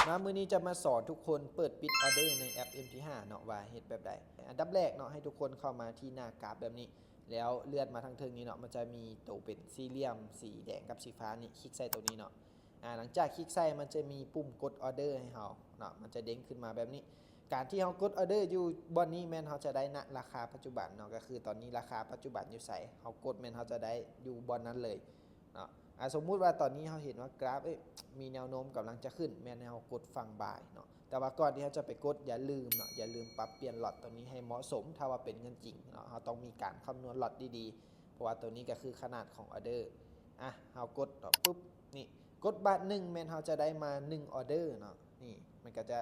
ອ່າ ມື້ນີ້ຈະມາສອນທຸກຄົນເປີດປິດອອເດີໃນແອັບ ເອັມທີຫ້າ ເນາະ ວ່າເຮັດແບບໃດ. ອັນດັບແລກເນາະ ໃຫ້ທຸກຄົນເຂົ້າມາທີ່ໜ້າກຣາຟແບບນີ້ ແລ້ວເລື່ອນມາທາງເທິງນີ້ເນາະ ມັນຈະມີໂຕເປັນສີ່ຫຼ່ຽມສີແດງກັບສີຟ້ານີ້ ຄລິກໃສ່ໂຕນີ້ເນາະ. ອ່າ ຫຼັງຈາກຄລິກໃສ່ ມັນຈະມີປຸ່ມກົດອອເດີໃຫ້ເຮົາເນາະ ມັນຈະເດ້ງຂຶ້ນມາແບບນີ້. ການທີ່ເຮົາກົດອອເດີຢູ່ບ່ອນນີ້ ແມ່ນເຮົາຈະໄດ້ ນະ ລາຄາປັດຈຸບັນເນາະ ກໍຄືຕອນນີ້ລາຄາປັດຈຸບັນຢູ່ໃສ ເຮົາກົດແມ່ນເຮົາຈະໄດ້ຢູ່ບ່ອນນັ້ນເລີຍເນາະ. ອ່າ ສົມມຸດວ່າຕອນນີ້ເຮົາເຫັນວ່າກຣາຟ ເອີຍ ມີແນວໂນ້ມກຳລັງຈະຂຶ້ນ ແມ່ນໃຫ້ເຮົາກົດຝັ່ງບາຍເນາະ. ແຕ່ວ່າກ່ອນທີ່ເຮົາຈະໄປກົດ ຢ່າລືມເນາະ ຢ່າລືມປັບປ່ຽນລັອດຕົວນີ້ໃຫ້ເໝາະສົມ ຖ້າວ່າເປັນເງິນຈິງເນາະ ເຮົາຕ້ອງມີການຄຳນວນລັອດດີໆ ເພາະວ່າຕົວນີ້ກໍຄືຂະໜາດຂອງອອເດີ. ອ່ະ ເຮົາກົດເນາະ ປຶບ ນີ້ ກົດບາດໜຶ່ງ ແມ່ນເຮົາຈະໄດ້ມາໜຶ່ງອອເດີເນາະ. ນີ້ ມັນກໍຈະ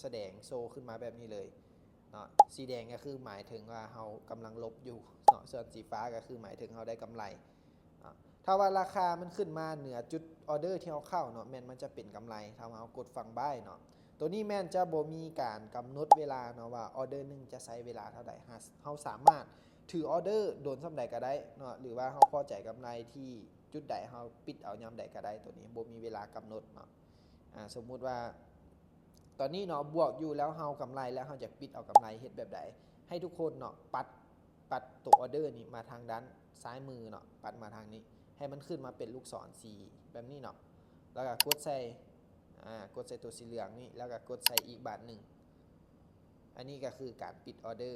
ສະແດງໂຊຂຶ້ນມາແບບນີ້ເລີຍເນາະ. ສີແດງກໍຄືໝາຍເຖິງວ່າເຮົາກຳລັງຫຼົບຢູ່ເນາະ ສ່ວນສີຟ້າກໍຄືໝາຍເຖິງເຮົາໄດ້ກຳໄລເນາະ. ຖ້າວ່າລາຄາມັນຂຶ້ນມາເໜືອຈຸດອອເດີທີ່ເຮົາເຂົ້າເນາະ ແມ່ນມັນຈະເປັນກຳໄລ ຖ້າວ່າເຮົາກົດຝັ່ງບາຍເນາະ. ຕົວນີ້ແມ່ນຈະບໍ່ມີການກຳນົດເວລາເນາະ ວ່າອອເດີໜຶ່ງຈະໃຊ້ເວລາເທົ່າໃດ. ເຮົາສາມາດຖືອອເດີດົນສ່ຳໃດກໍໄດ້ເນາະ ຫຼືວ່າເຮົາພໍໃຈກຳໄລທີ່ຈຸດໃດ ເຮົາປິດເອົາຍາມໃດກໍໄດ້. ຕົວນີ້ບໍ່ມີເວລາກຳນົດເນາະ. ອ່າ ສົມມຸດວ່າຕອນນີ້ເນາະ ບວກຢູ່ແລ້ວ ເຮົາກຳໄລແລ້ວ ເຮົາຢາກປິດເອົາກຳໄລ ເຮັດແບບໃດ? ໃຫ້ທຸກຄົນເນາະ ປັດ ປັດຕົວອອເດີນີ້ມາທາງດ້ານຊ້າຍມືເນາະ ປັດມາທາງນີ້ ໃຫ້ມັນຂຶ້ນມາເປັນລູກສອນສີແບບນີ້ເນາະ ແລ້ວກໍກົດໃສ່ ອ່າ ກົດໃສ່ຕົວສີເຫຼືອງນີ້ ແລ້ວກໍກົດໃສ່ອີກບາດໜຶ່ງ. ອັນນີ້ກໍຄືການປິດອອເດີ.